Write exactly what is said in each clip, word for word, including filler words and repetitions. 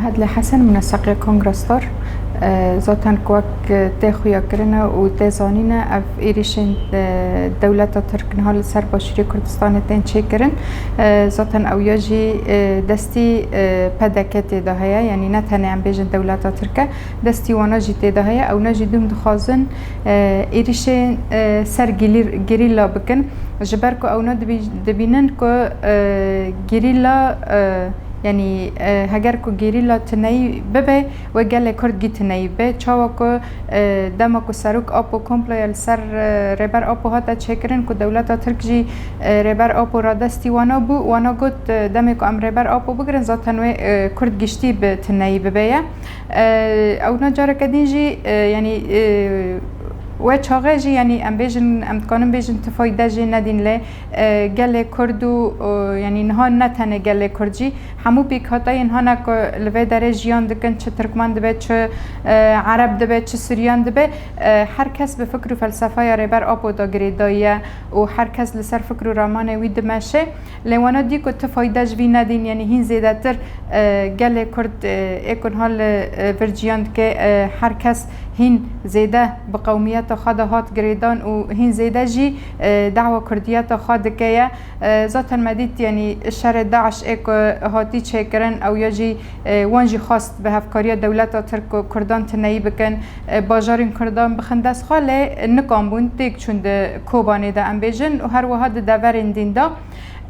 Hedlê Hesen, mineseqê Kongra Star. E, zaten ku wek tê xuya kirine û tê zanîne, ev êrîşên, e, dewleta Tirk niha li ser Başûrê Kurdistanê tên çêkirin. E, zaten ew ya jî, e, destî, e, P D K tê de heye, yanî ne tenê em bêjin dewleta Tirk e, destî wana jî tê de heye. Ewna jî dûm dixwazin, e, êrîşên, e, ser gilîr-, gerîla bikin. Ji ber ku ewna dibî-, dibînin ku, e, gerîla, e, Yanî, e, heger ku gerîla tuneyî bibe, wê gelê Kurd gî tuneyî be. Çawa ku, e, dema ku serok Apo komploya li ser, e, Rêber Apo hate çêkirin, ku dewleta Tirk jî, e, Rêber Apo radestî wana bû, wana got, e, demê ku em Rêber Apo bigirin, zaten wê, e, Kurd giştî bi tuneyî bibe ye. E, ewna careke din jî, e, yanî, e, wê çaxê jî, yanî em bêjin, em dikanin bêjin tu fayde jê nedîn lê, e, gelê Kurd û, e, yanî niha ne tenê gelê Kurd jî, hemû pêkhateyên hane ku li vê derê jiyan dikin, çi Tirkmen dibe, çi, e, Ereb dibe, çi Suryan dibe, e, her kes bi fikr û felsefeya Rêber Apo de girêdayî ye û her kes li ser fikr û ramanê wî dimeşe. Lê wana dî ku tu fayde ji vî nedîn, yanî hîn zêdetir, e, gelê Kurd, e, ê ku niha li, e, vir jiyan dike, e, her kes hîn zêde bi qewmiyeta xwe de hat girêdan û hîn zêde jî, e, dawa kurdiyeta xwe dike ye. E, zaten me dît, yanî şerê DAIŞ ê ku hatî çêkirin, ew ya jî, e, wan jî xwest bi hevkariya dewleta Tirk ku Kurdan tuneyî bikin, e, bajarên Kurdan bixin dest xwe, lê nikan bûn têk çûn di Kobanê de, em bêjin, û her wiha di deverên din de.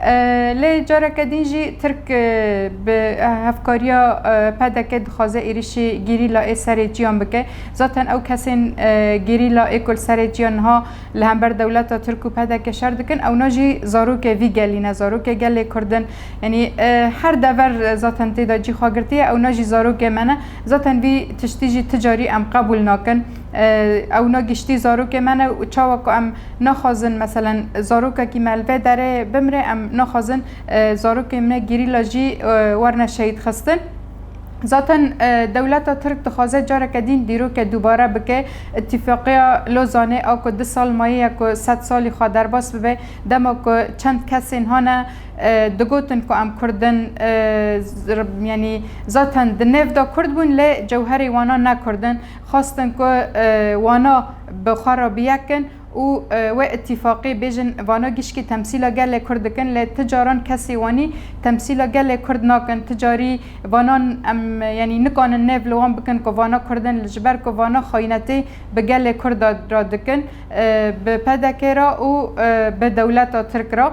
E, lê careke din jî Tirk, e, bi hevkariya, e, P D K dixwaze êrişî gerîla ê serê çiyan bike. Zaten ew kesên, e, gerîla ê ku li serê çiyan niha li hember dewleta Tirk û P D K şer dikin, ewna jî zarokê vî gelî ne, zarokê gelê Kurd in. Yanî, e, her dever, e, zaten tê de cî xwe girtiye, ewna jî zarokê me ne. Zaten vî tiştî jî ti carî em qebûl nakin. E, ewna giştî zarokê me ne û çawa ku em naxwazin, meselen, zarokekî me li vê derê bimre, em naxwazin, e, zarokê me gerîla jî, e, werne şehîd xistin. Zaten, e, dewleta Tirk dixwaze careke din dîroke dubare bike. Îtîfaqiya Lozanê a ku du sal maye ye ku sed salî xwe derbas bibe, dema ku çend kesên hane, e, digotin ku em Kurd in, e, z-, r-, yanî zaten di nêv de Kurd bûn, lê cewherê wana ne Kurd in. Xwestin ku, e, wana bi xwe re bi yek in. Û, e, wê îtîfaqî bêjin, vana gişkî temsîla gelê Kurd dikin, lê ti caran kesê wanî temsîla gelê Kurd nakin. Ti carî vanan em, yanî nikanin nêv li wan bikin ku vana Kurd in, ji ber ku vana xayînetê bi gelê Kurd re dikin, e, bi P D K re û, e, bi dewleta Tirk re.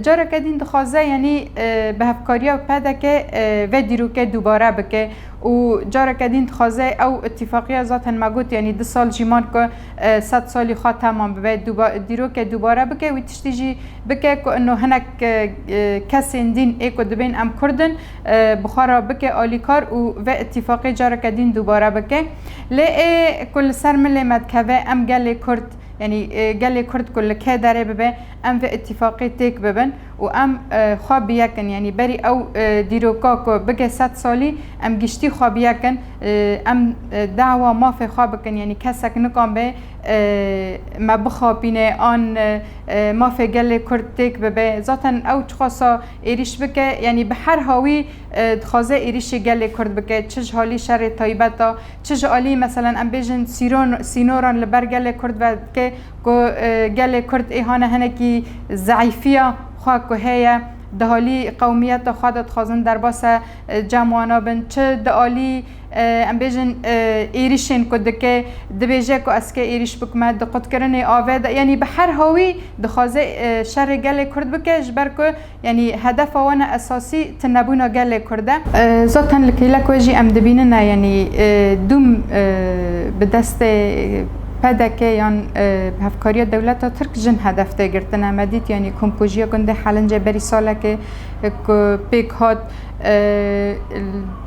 Careke din dixwaze, yanî, e, bi hevkariya P D K, e, vê dîrokê dubare bike. Û careke din dixwaze ew îtîfaqiya, zaten me got, yanî du sal jî man ku, e, sed salî xwe temam bibe, duba-, dîrokê dubare bike, wî tiştî jî bike ku ino hinek, e, e, kesên din ê ku dibên em Kurd in, e, bi xwe re bike alîkar û vê îtîfaqê careke din dubare bike. Lê ê ku li ser milê me dikeve, em gelê Kurd, yanî, e, gelê Kurd ku li kê derê bibe, em vê îtîfaqê têk bibin û em, e, xwe bi yek in. Yanî berî ew, e, dîroka ku bike sed salî, em giştî xwe bi yek in, e, em, e, dawa mafê xwe bikin. Yanî kesek nikan be, e, me bixapîne an, e, e, mafê gelê Kurd têk bibe. Zaten ew çiqasa êrîş bike, yanî bi her hawî, e, dixwaze êrîşê gelê Kurd bike, çi ji halî şerê taybet a, çi ji alî, meselen, em bêjin sîron-, sînoran li ber gelê Kurd vedike ku, e, gelê Kurd ê hane hinekî zeîfiya xwe ku heye, di halî qewmiyeta xwe de dixwazin derbase, e, cem wana bin, çi di alî, e, em bêjin, e, êrîşên ku dike, dibêje ku ez kê êrîş bikime, di qutkirinê avê de, yanî bi her hawî dixwaze, e, şerê gelê Kurd bike, ji ber ku Yanî hedefa wan a esasî tunebûna gelê Kurd e. E, zaten li kêlek we jî em dibînine, yanî, e, dûm, e, bi destê P D K yan, e, bi hevkariya dewleta Tirk jin hedef tê girtine. Me dît, yanî komkujiya gundê Helincê berî salekê, e, ku pêk hat, e,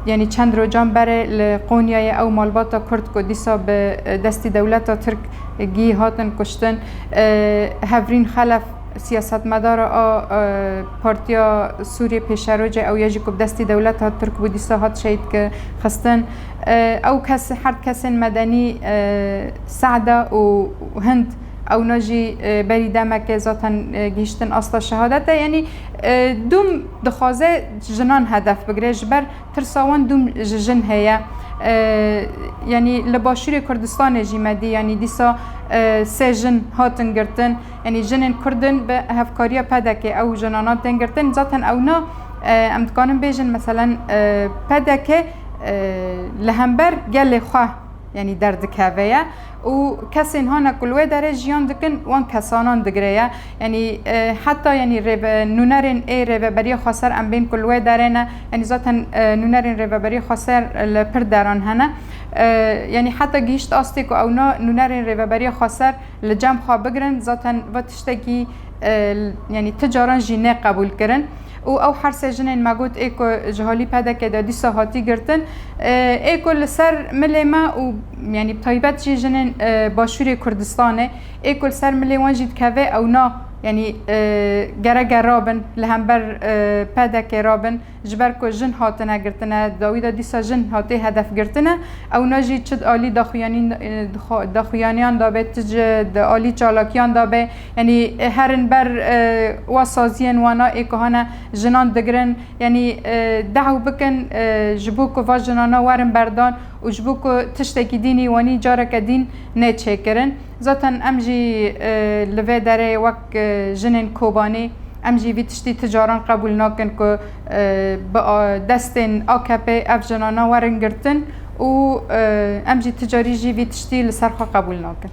yanî çend rojan berê li Qonyayê ew malbata Kurd ku dîsa bi, e, destî dewleta Tirk gî hatin kuştin, e, Hevrîn Xelef, siyasetmedara a, e, Partiya Sûriyê Pêşerojê, ew ya jî ku bi destî dewleta Tirk bû, dîsa hat şehîd ki-, xistin. E, ew kes, her kesên medenî, e, Se'da û Hind Ewna jî e, berî demekê zaten e, gihîştin asta şehadete. Yanî e, dûm dixwaze jinan hedef bigire, ji ber tirsa wan dûm ji jin heye. E, Yanî li Başûrê Kurdistanê jî me dî, yanî dîsa e, sê jin hatin girtin. Yanî jinên Kurd in bi hevkariya P D K ew jinana tên girtin. Zaten ewna e, em dikarin bêjin, meselen e, P D K e, li hember gelê xwe yanî derdikeve ye û kesên hane ku li wê derê jiyan dikin, wan kesanan digire ye. Yanî e, heta yanî rêve-, nûnerên ê Rêveberiya Xweser em bên ku li wê derê ne, yanî zaten e, nûnerên Rêveberiya Xweser li pir deran hene. E, Yanî heta gihîşt astê ku ewna nûnerên Rêveberiya Xweser li cem xwe bigirin, zaten va tiştekî e, yanî ti caran jî nê qebûl kirin. Û ew her sê jinên me got ê ku ji halî P D K de dîsa hatî girtin, e, ê ku li ser milê me û yanî bi taybet jî jinên e, Başûrê Kurdistanê, ê ku li ser milê wan jî dikeve, ewna yanî e, gereke rabin, li hember e, P D K rabin, ji ber ku jin hatine girtine, dawî de dîsa jin hatê hedef girtine. Ewna jî çi di alî daxuyanîn-, e, daxu-, daxuyaniyan de be, çi ji di alî çalakiyan de be, yanî e, herin ber e, wa saziyên wana ê ku hane jinan digirin, yanî e, dew bikin e, ji bo ku va jinana werin berdan û ji bo ku tiştekî dînî wanî careke dîn nê çêkirin. Zaten em jî e, li vê derê wek e, jinên Kobanî, em jî vî tiştî ti caran qebûl nakin ku e, bi a, destên A K P ev jinana werin girtin û e, em jî ti carî jî vî tiştî li ser xwe qebûl nakin.